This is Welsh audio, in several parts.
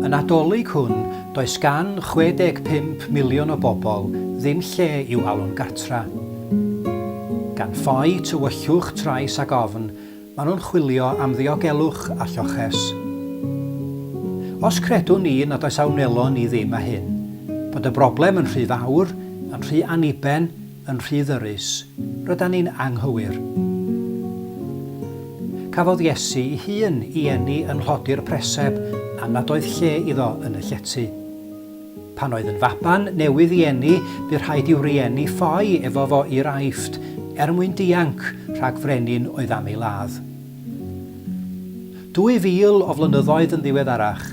Y Nadolig hwn, does gan 65 miliwn o bobl ddim lle i'w alw'n gartra. Gan ffoi tywyllwch, trais ac ofn, maen nhw'n chwilio am ddiogelwch a lloches. Os credwn ni nad oes a wnelo ni ddim â hyn, bod y broblem yn rhy fawr, yn rhy anniben, yn rhy ddyrys, rydan ni'n anghywir. Cafodd Iesu 'i hun 'i eni yn nhlodi'r preseb am nad oedd lle iddo yn y llety. Pan oedd yn faban newydd 'i eni, bu rhaid i'w rieni ffoi efo fo i'r Aifft er mwyn dianc rhag frenin oedd am ei ladd. 2000 o flynyddoedd yn ddiweddarach,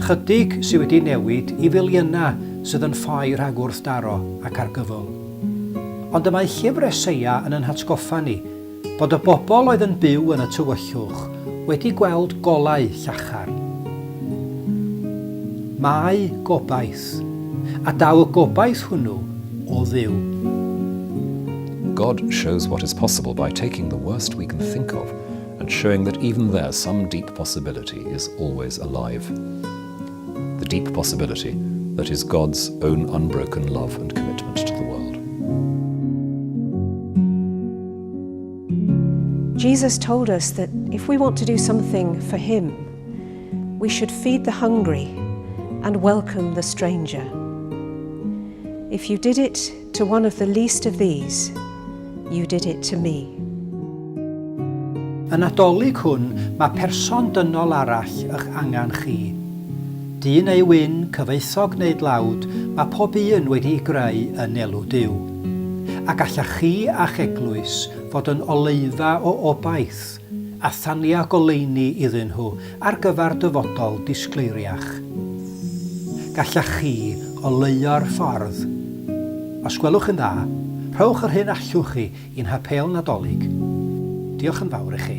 chydig sy wedi newid i filiynau sydd yn ffoi rhag wrthdaro ac argyfwng. Ond y mae llyfr Eseia yn yn hatgoffa ni bod y bobl oedd yn byw yn y tywyllwch wedi gweld golau llachar. Mae gobaith, a daw y gobaith hwnnw o Dduw. God shows what is possible by taking the worst we can think of and showing that even there some deep possibility is always alive. The deep possibility that is God's own unbroken love and commitment to the world. Jesus told us that if we want to do something for him, we should feed the hungry and welcome the stranger. If you did it to one of the least of these, you did it to me. Y Nadolig hwn, mae person dynol arall ych angen chi. Du neu wyn, cyfoethog neu dlawd, mae pob un wedi'i greu yn elw Duw. A gallech chi a'ch eglwys fod yn oleufa o obaith a thania goleuni iddyn nhw ar gyfer dyfodol disgleiriach. Gallech chi oleuo'r ffordd. Os gwelwch yn dda, rhowch yr hyn allwch chi i'n hapêl Nadolig. Diolch yn fawr i chi.